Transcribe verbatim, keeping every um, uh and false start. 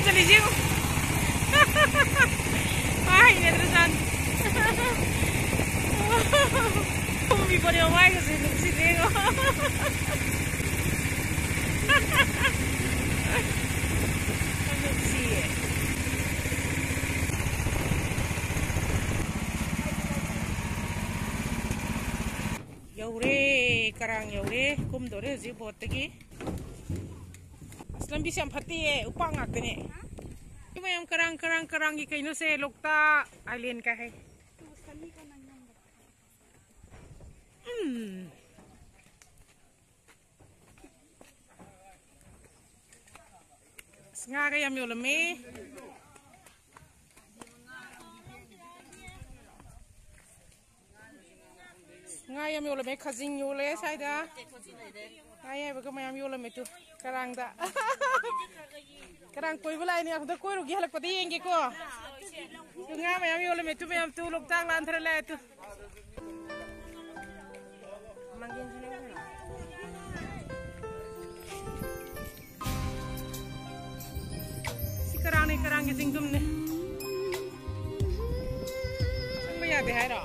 ꯆꯠꯂꯤꯁꯦ ꯌꯦꯡꯉꯣ꯫ ꯃꯥ ꯍꯩꯅꯗ꯭ꯔꯖꯥꯠꯅꯤ꯫ ꯀꯨꯝꯃꯤꯕꯅꯦ ꯃꯥꯏꯒꯁꯦ ꯅꯨꯡꯁꯤꯗꯦ ꯌꯦꯡꯉꯣ꯫ ꯌꯥꯝ ꯅꯨꯡꯁꯤꯌꯦ꯫ ꯌꯧꯔꯦ, ꯀꯔꯥꯡ ꯌꯧꯔꯦ꯫ ꯀꯨꯝꯗꯣꯔꯦ ꯍꯧꯖꯤꯛ ꯕꯣꯠꯇꯒꯤ꯫ ꯑꯁ, ꯂꯝꯕꯤꯁꯦ ꯌꯥꯝ ꯐꯠꯇꯦꯌꯦ, ꯎꯄꯥꯛ ꯉꯥꯛꯇꯅꯦ꯫ ꯁꯤ ꯃꯌꯥꯝ ꯀꯔꯥꯡ, ꯀꯔꯥꯡ, ꯀꯔꯥꯡꯒꯤ ꯀꯩꯅꯣꯁꯦ, ꯂꯣꯛꯇꯥꯛ ꯑꯥꯏꯂꯦꯟ ꯀꯥꯏ ꯍꯥꯏ꯫ ꯎꯝ꯫ ꯑꯁ, ꯉꯥꯒ ꯌꯥꯝ ꯌꯣꯜꯂꯝꯃꯦ꯫ ꯉꯥ ꯌꯥꯝ ꯌꯣꯜꯂꯝꯃꯦ, ꯈꯥꯖꯤꯡ ꯌꯣꯜꯂꯦ ꯁ꯭ꯋꯥꯏꯗ꯫ ꯉꯥ ꯑꯌꯥꯏꯕꯒ ꯃꯌꯥꯝ ꯌꯣꯜꯂꯝꯃꯦ ꯇꯨ, ꯀꯔꯥꯡꯗ꯫ ꯀꯔꯥꯡ ꯀꯣꯏꯕ ꯂꯥꯛꯏꯅꯦ, ꯑꯝꯇ ꯀꯣꯏꯔꯨꯒꯦ, ꯍꯜꯂꯛꯄꯗ ꯌꯦꯡꯒꯦꯀꯣ꯫ ꯇꯨ ꯉꯥ ꯃꯌꯥꯝ ꯌꯣꯜꯂꯝꯃꯦ ꯇꯨ, ꯃꯌꯥꯝ ꯇꯨ, ꯂꯣꯛꯇꯥꯛ ꯂꯥꯟꯊꯔ ꯂꯥꯛꯑꯦ ꯇꯨ꯫ ꯁꯤ ꯀꯔꯥꯡꯅꯦ, ꯀꯔꯥꯡꯒꯤ ꯆꯤꯡꯗꯨꯝꯅꯦ꯫ ꯆꯪꯕ ꯌꯥꯗꯦ ꯍꯥꯏꯔꯣ?